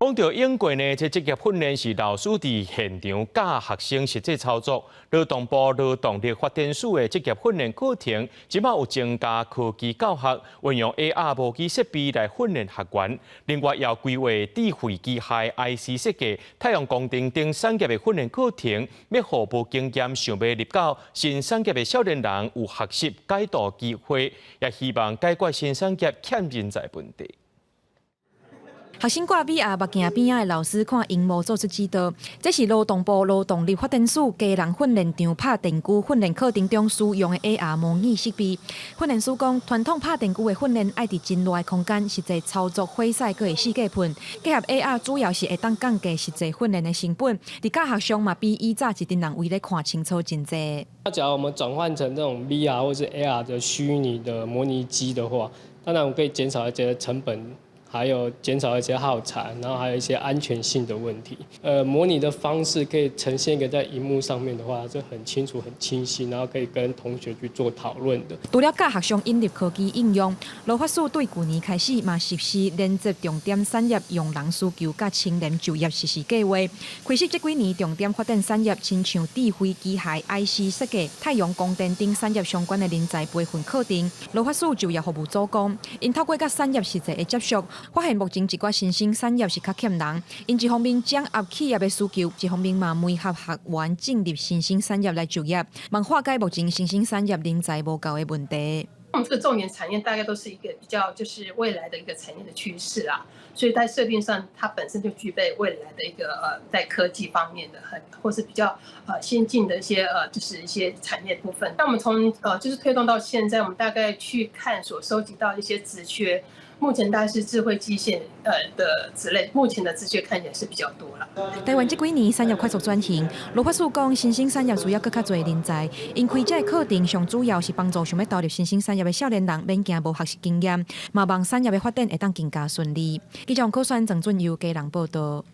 講到英國呢，這職業訓練是老師佇現場教學生實際操作。勞動部勞動力發展署的職業訓練課程，這擺有增加科技教學，運用 AR 模擬設備來訓練學員。另外，也有規劃智慧機械、IC 設計、太陽光電等產業的訓練課程，欲予無經驗想欲入到新產業的少年人有學習改道機會，也希望解決新產業欠人才問題。學生掛 VR 目鏡邊仔的老師看螢幕做出指導，這是勞動部勞動力發展署基隆訓練場拍電鋸訓練課程中使用的 AR 模擬設備。訓練師講，傳統拍電鋸的訓練愛佇真熱的空間實際操作火勢，閣會四界噴。結合 AR 主要是會當降低實際訓練的成本，佇教學上嘛比以早一陣人圍咧看清楚真濟。那假如我們轉換成這種 VR 或是 AR 的虛擬的模擬機的話，當然我們可以減少一些成本。還有減少一些耗材，然後還有一些安全性的問題。模擬的方式可以呈現一個在螢幕上面的話，就很清楚、很清晰，然後可以跟同學去做討論的。除了教學上引入科技應用，勞發署對舊年開始嘛實施連接重點產業用人需求佮青年就業實施計劃。開始這幾年重點發展產業，親像智慧機械、IC 設計、太陽光電等產業相關的人才培訓課程。勞發署就業服務組講，𪜶透過佮產業實際的接觸，發現目前一寡新興產業是較欠人，𪜶一方面掌握企業的需求，一方面嘛媒合學員進入新興產業來就業，望化解目前新興產業人才無夠的問題。我們這個重點產業大概都是一個比較就是未來的一個產業的趨勢啊，所以在設定上，它本身就具備未來的一個在科技方面的很或是比較先進的一些就是一些產業部分。那我們從就是推動到現在，我們大概去看所收集到一些職缺。目前大概是智慧機械的之類，目前的職缺看起來是比較多啦。台灣這幾年產業快速轉型，勞發署講新興產業需要閣較濟人才，𪜶開這個課程上主要是幫助想欲投入新興產業的少年人免驚無學習經驗，嘛望產業的發展會當更加順利。記者王可選、鄭俊佑基隆報導。